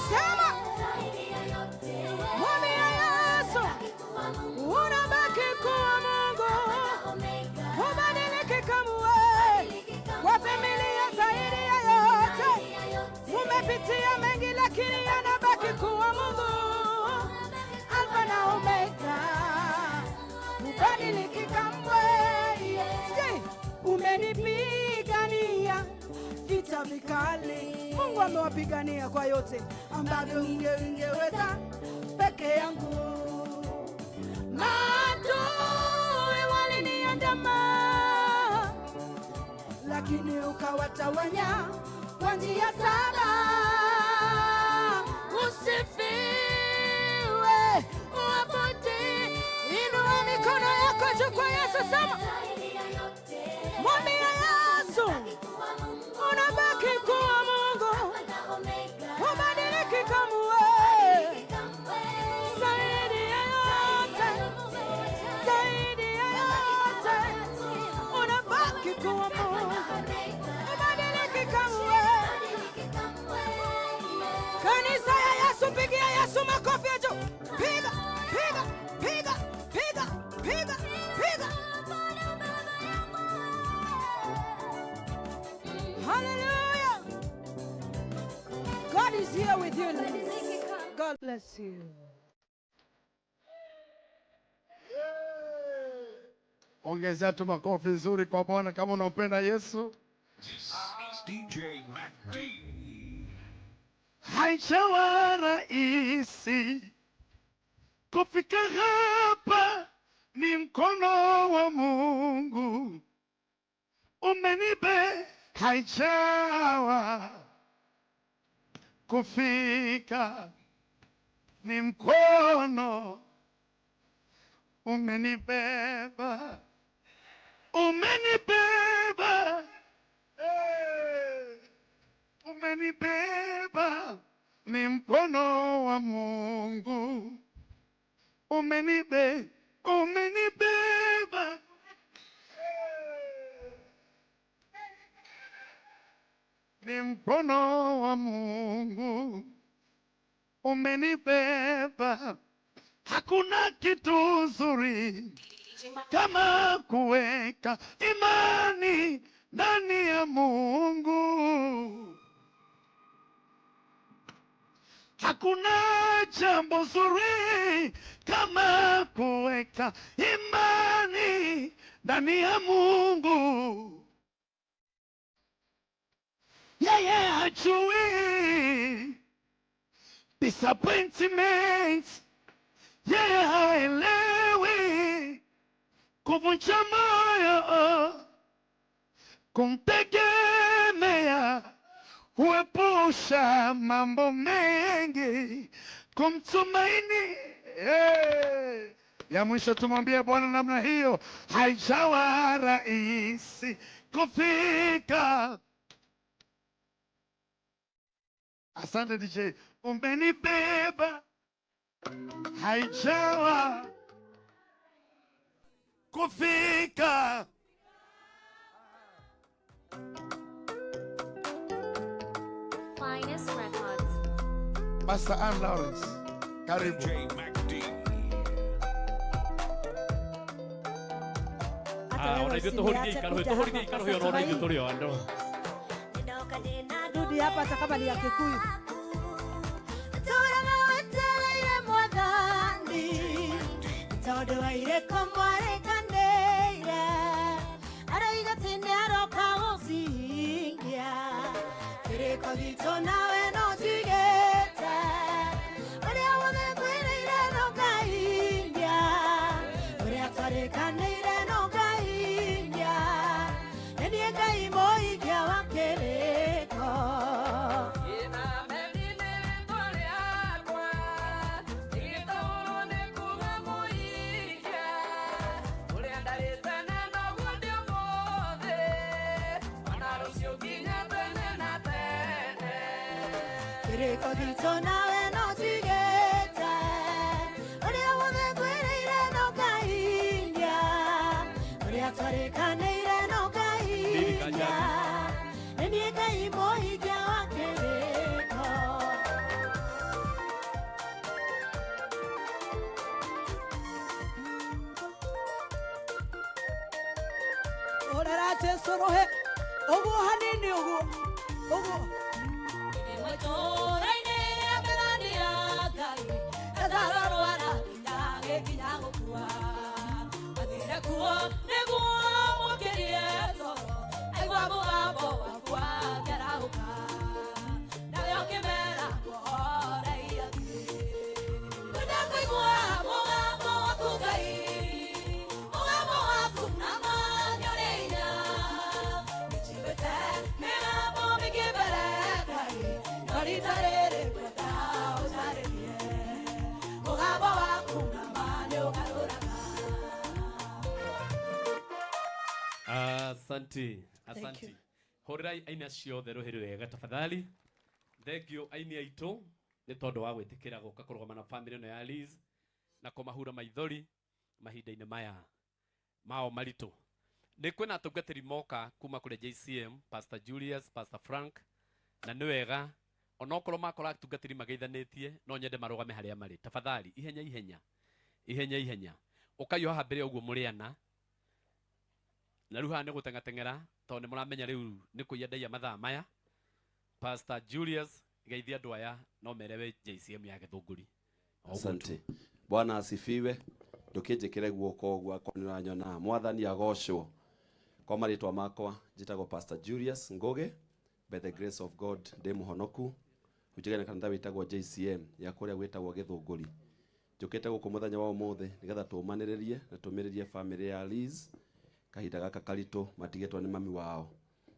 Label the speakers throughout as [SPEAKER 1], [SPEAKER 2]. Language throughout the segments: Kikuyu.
[SPEAKER 1] Sema, mwambie Yesu, unabaki kuwa Mungu, hubadiliki kamwe. Kwa familia zaidi ya yote, mumepitia mengi, lakini anabaki kuwa Mungu, Alfa na Omega, hubadiliki kamwe. Sikia, umenipigania vita vikali. Mungu amewapigania kwa yote ambavyo ingeweza peke yangu. Maadui waliniandama, lakini ukawatawanya kwa njia saba. Usifiwe, uabudiwe. Inua mikono yako juu kwa Yesu, sema, mwambie Yesu, unabaki kuwa Mungu, hubadiliki kamwe. Zaidi ya yote, zaidi ya yote, unabaki kuwa Mungu, hubadiliki kamwe. Kanisa ya Yesu, pigia Yesu makofi ya juu. Piga, piga, piga, piga, piga, piga. Hallelujah. God is here with you. God bless you.
[SPEAKER 2] Ongezea tu makofi nzuri kwa Bwana kama unampenda Yesu.
[SPEAKER 3] DJ Mac D.
[SPEAKER 2] Haijawa rahisi kufika hapa, ni mkono wa Mungu umenibe. Haijawa kufika, ni mkono umenibeba, umenibeba, umenibeba, ni mkono wa Mungu umenibeba, ni mkono wa Mungu umenibeba. Hakuna kitu nzuri kama kuweka imani ndani ya Mungu. Hakuna jambo zuri kama kuweka imani ndani ya Mungu. Yeye hajui disappointment, yeye haelewi kuvunja moyo, kumtegemea huepusha mambo mengi, kumtumaini. Ya mwisho tumwambie Bwana namna hiyo, haijawa rahisi kufika. Asante DJ, umenibeba, haijawa kufika.
[SPEAKER 4] Finest Records.
[SPEAKER 2] Pastor Ann Lawrence, karibu.
[SPEAKER 3] DJ Mac D.
[SPEAKER 5] Hata
[SPEAKER 6] Ah,
[SPEAKER 5] wewe
[SPEAKER 6] ona ithuĩ tũhũrithie
[SPEAKER 5] usiniache
[SPEAKER 6] ikarũ,
[SPEAKER 5] kuja
[SPEAKER 6] tũhũrithie
[SPEAKER 5] hapa
[SPEAKER 6] ikarũ ĩyo
[SPEAKER 5] Pastor
[SPEAKER 6] ona ithuĩ
[SPEAKER 5] Tumaini.
[SPEAKER 6] tũrĩ o andũ.
[SPEAKER 5] Rudi hapa hata kama ni ya Kikuyu.
[SPEAKER 1] Tũraga wetereire Mwathani, tondũ wairĩko mwarĩkanĩire, aroiga atĩ nĩaroka gũcihingia. Kĩrĩko gitũ nawe no njigĩte, ũrĩa wothe ngwĩrĩire no ngahingia, ũrĩa twarĩkanĩire no ngahingia, nĩ niĩ Ngai mũhingia wa kĩrĩko. Kĩrĩko gitũ nawe no njigĩte, ũrĩa wothe ngwĩrĩire no ngahingia, ũrĩa twarĩkanĩire no ngahingia, nĩ niĩ Ngai mũhingia wa kĩrĩko. Horera Jesu rũhĩ ũguo hanini ũguo ũguo. Itũũra-inĩ rĩa Bethania, Ngai, Lazaro arwara nginya agĩkinya gũkua. Athire kuo nĩguo amũkĩrie toro, aigua mũgambo waku akĩarahũka. Nawe ũkĩmera ngũhorei athiĩ. Kwenda kũigua mũgambo waku Ngai, mũgambo waku na ma nĩ ũrĩ hinya. Nĩnjiguĩte mĩgambo mĩingĩ mbere Ngai, no rita rĩrĩ ngwenda ũnjarĩrie. Mũgambo waku na ma nĩũgarũraga.
[SPEAKER 5] Asante, asante. Hũrĩrai aini acio othe rũhĩ rwega tafadhali. Thank you aini aitũ nĩ tondũ wa gwĩtĩkĩra gũka kũrũgama na family ĩno ya Liz na kũmahura maithori mahinda-inĩ maya mao maritũ. Nĩ kwĩna atungatĩri moka kuma kũrĩ JCM, Pastor Julius, Pastor Frank, na nĩ wega onokorwo makora atungatĩri mageithanĩtie no nyende marũgame harĩa marĩ. Tafadhali ihenya ihenya ihenya ihenya, ũkai o haha mbere ũguo mũrĩ ana na rĩu haha nĩ gũteng'ateng'era tondũ nĩ mũramenya rĩu nĩ kũiya ndaiya mathaa maya. Pastor Julius, geithia andũ aya no merewe JCM ya Gĩthũngũri. O ũguo tu.
[SPEAKER 6] Asante. Bwana asifiwe. Ndũkĩnjĩkĩre guoko ũguo akorwo nĩ ũranyona. Mwathani agocwo. Kwa marĩtwa makwa njĩtagwo Pastor Julius Ngugi. By the grace of God ndĩ mũhonoku. Hunjagia na kanitha wĩtagwo JCM ya kũrĩa gwĩtagwo Gĩthũngũri. Njũkĩte gũkũ mũthenya wa ũmũthĩ nĩgetha tũmanĩrĩrie na tũmĩrĩrie family ya Liz kahinda gaka karitũ matigĩtwo nĩ mami wao.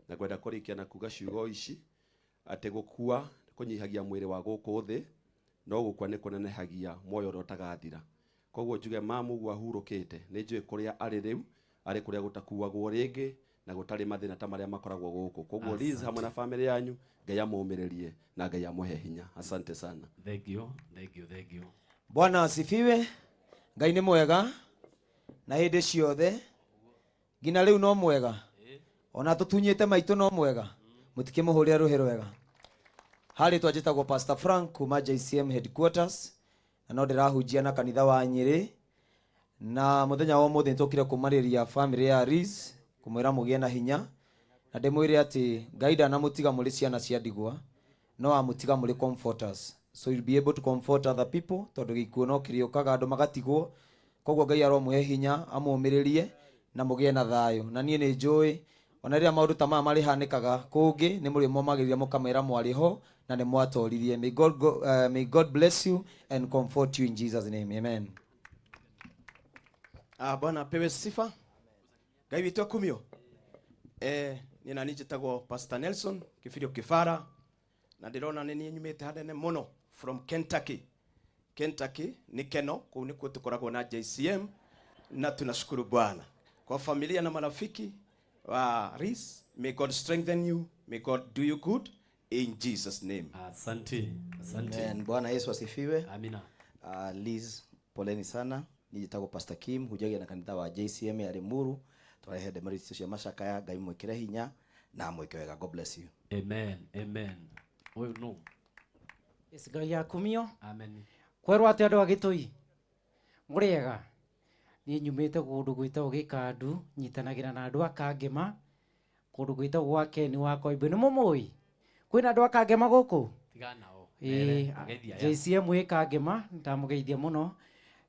[SPEAKER 6] Na ngwenda kũrĩkia na kuga ciugo ici atĩ gũkua kũnyihagia mwĩrĩ wa gũkũ thĩ, no gũkua nĩ kũnenehagia muoyo ũrĩa ũtagathira. Koguo njuge mamu ũguo ahurũkĩte nĩ njũĩ kũrĩa arĩ rĩu, arĩ kũrĩa gũtakuagwo rĩngĩ na gũtarĩ mathĩna ta marĩa makoragwo gũkũ. Koguo Liz hamwe na family yanyu, Ngai amũmĩrĩrie na Ngai amũhe hinya. Asante sana.
[SPEAKER 5] Thank you, thank you, thank you.
[SPEAKER 7] Bwana asifiwe. Ngai nĩ mwega na hĩndĩ ciothe nginya rĩu no mwega, ona tũtunyĩte maitũ no mwega, mũtikĩmũhũrĩre rũhĩ rwega. Harĩ twanjĩtagwo Pastor Frank kuma JCM headquarters, na no ndĩrahunjia na kanitha wa Nyĩrĩ, na mũthenya wa ũmũthĩ nĩtũkire kũmarĩria family ya Liz kũmwĩra mũgĩe na hinya, na ndĩmwĩre atĩ Ngai ndanamũtiga mũrĩ ciana cia ndigwa, no amũtiga mũrĩ comforters, so you'll be able to comfort other people, tondũ gĩkuũ no kĩrĩũkaga andũ magatigwo. Koguo Ngai aromũhe hinya amũmĩrĩrie na mũgĩe na thayũ. Na niĩ nĩ njũĩ ona rĩrĩa maũndũ ta maya marĩhanĩkaga kũngĩ nĩ mũrĩmomagĩrĩria mũkamera mwarĩ ho na nĩ mwatoririe. May God bless you and comfort you in Jesus name. Amen.
[SPEAKER 8] Bwana apewe sifa. Ngai witũ akumio. Niĩ nani njĩtagwo Pastor Nelson Kibirio Kibara, na ndĩrona nĩ niĩ nyumĩte hanene mũno from Kentucky. Kentucky nĩ Keno, kũu nĩkuo tũkoragwo na JCM, na tunashukuru Bwana kwa familia na marafiki wa Liz. May God strengthen you, may God do you good in Jesus name.
[SPEAKER 5] Asante, asante.
[SPEAKER 9] Amen. Bwana Yesu asifiwe.
[SPEAKER 5] Amina.
[SPEAKER 9] Liz, poleni sana. Nijitagwo Pastor Kim, hujagia na kanitha wa JCM ya Limuru. Twarehe ndemeri cia macakaya, Ngai mwikire hinya na mwike wega. God bless you.
[SPEAKER 5] Amen, amen. Ũyũ no.
[SPEAKER 10] Yes, Ngai akumio.
[SPEAKER 5] Amen.
[SPEAKER 10] Kwerwo atĩ andũ a Gĩtũi mũrĩega. Niĩ nyumĩte kũndũ gwĩtagwo Gĩkandu, nyitanagĩra na andũ a Kangema, kũndũ gwĩtagwo gwa Ken wa Koimbũ. Nĩ mũmũĩ? Kwĩna andũ a Kangema gũkũ?
[SPEAKER 5] Tigana nao.
[SPEAKER 10] Ĩĩ,
[SPEAKER 5] Geithia aya.
[SPEAKER 10] JCM ĩ Kangema, ndamũgeithia mũno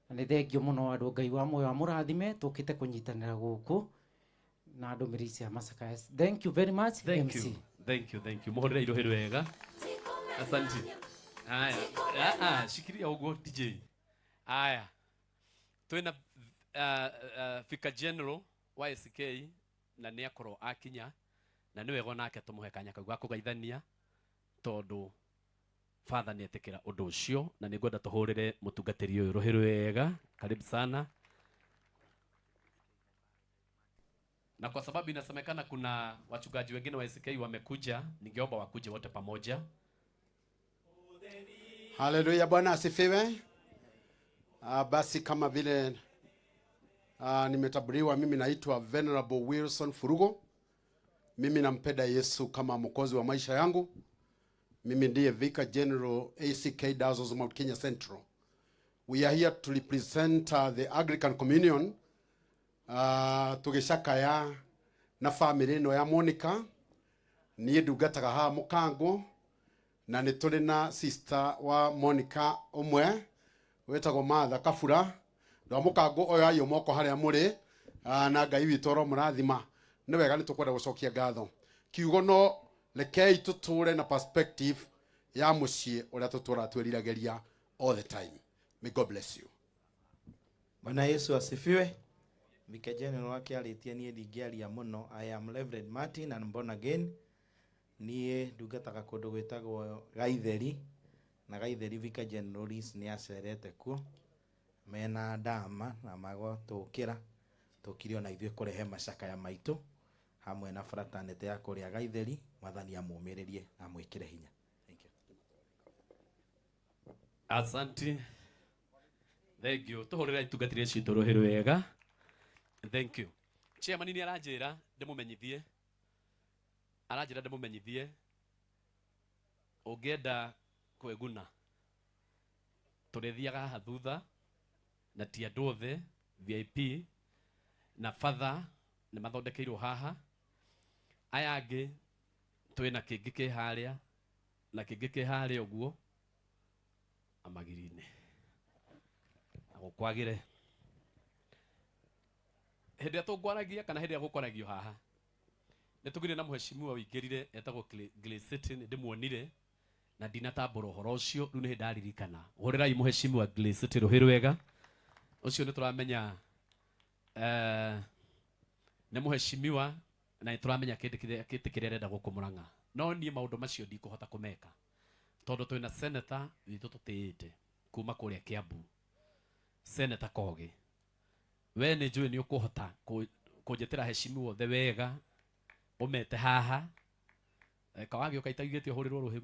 [SPEAKER 10] na nĩ thengio mũno andũ. Ngai wa muoyo amũrathime, tũkĩte kũnyitanĩra gũkũ na ndũmĩrĩri cia macakaya. Thank you very much.
[SPEAKER 5] Thank
[SPEAKER 10] MC.
[SPEAKER 5] you. Thank you, thank you. Muhũrĩre irũhĩ rwega. Asante. Haya. Shikilia ũguo DJ. Haya. Twĩna Vicar General wa SK na nĩ akorwo akinya na nĩ wega onake tũmũhe kanya kau ga kũgeithania tondũ Father nĩ etĩkĩra ũndũ ũcio, na nĩ ngwenda tũhũrĩre mũtungatĩri ũyũ rũhĩ rwega. Karibu sana. Na kwa sababu inasemekana kuna wachungaji wengine wa SK wamekuja, ningeomba wakuje wote pamoja.
[SPEAKER 2] Haleluya, Bwana asifiwe. Basi kama vile nimetabiriwa, mimi naitwa Venerable Wilson Furugo. Mimi nampenda Yesu kama mwokozi wa maisha yangu. Mimi ndiye Vicar General ACK Diocese Mount Kenya Central. We are here to represent the Anglican Communion, tugicakaya Na family ĩno ya Monica, niĩ ndungataga haha Mũkango, na nĩ tũrĩ na sister wa Monica ũmwe wĩtagwo Martha Kabura. Andũ a Mũkango, oyayo moko harĩa mũrĩ, na Ngai witũ aromũrathima. Nĩ wega, nĩ tũkwenda gũcokia ngatho. Kiugo no rekei tũtũre na perspective ya mũciĩ ũrĩa tũtũraga twĩriragĩria all the time. May God bless you.
[SPEAKER 11] Bwana Yesu asifiwe. Vicar General wake arĩtie, niĩ ndingĩaria mũno. I am Reverend Martin and born again. Niĩ ndungataga kũndũ gwĩtagwo Gaitheri, na Gaitheri Vicar General Liz nĩ acerete kuo mena ndama na magatũkĩra tũkire ona ithuĩ kũrehe macakaya maitũ hamwe na fraternity ya kũrĩa Gaitheri. Mwathani amũmĩrĩrie na amwĩkĩre hinya. Thank you.
[SPEAKER 5] Asante, thank you. Tuhurira itungatĩri citũ rũhĩ rwega. Thank you. Chairman nĩ aranjĩra ndĩmũmenyithie, aranjĩra ndĩmũmenyithie, ũngĩenda kwĩguna tũrĩthiaga haha thutha na ti andũ othe VIP na father nĩ mathondekeirwo haha. Aya angĩ twĩna kĩngĩ kĩ harĩa na kĩngĩ kĩ harĩa ũguo amagiri-inĩ na gũkwagĩre hĩndĩ ĩrĩa tũngwaragia kana hĩndĩ ĩrĩa gũkwaragio haha. Nĩ tũgire na mũheshimiwa wĩingĩrire etagwo Glecity, nĩ ndĩmuonire na ndinatambũra ũhoro ũcio. Rĩu nĩ hĩndĩ ndaririkana. Hũrĩrai mũheshimiwa Glecity rũhĩ rwega. Ũcio nĩ tũramenya, nĩ mũheshimiwa na nĩ tũramenya kĩndũ kĩrĩa kĩtĩ kĩrĩa arenda gũkũ Mũrang'a, no niĩ maũndũ macio ndikũhota kũmeka tondũ twĩna senator witũ tũtĩĩte kuma kũrĩa Kiambu, Senator Kogi. We nĩ njũĩ nĩ ũkũhota kũnjĩtĩra heshimiwa othe wega ũmete haha. Kawagĩũka itaugĩte ũhũrĩrwo rũhĩ.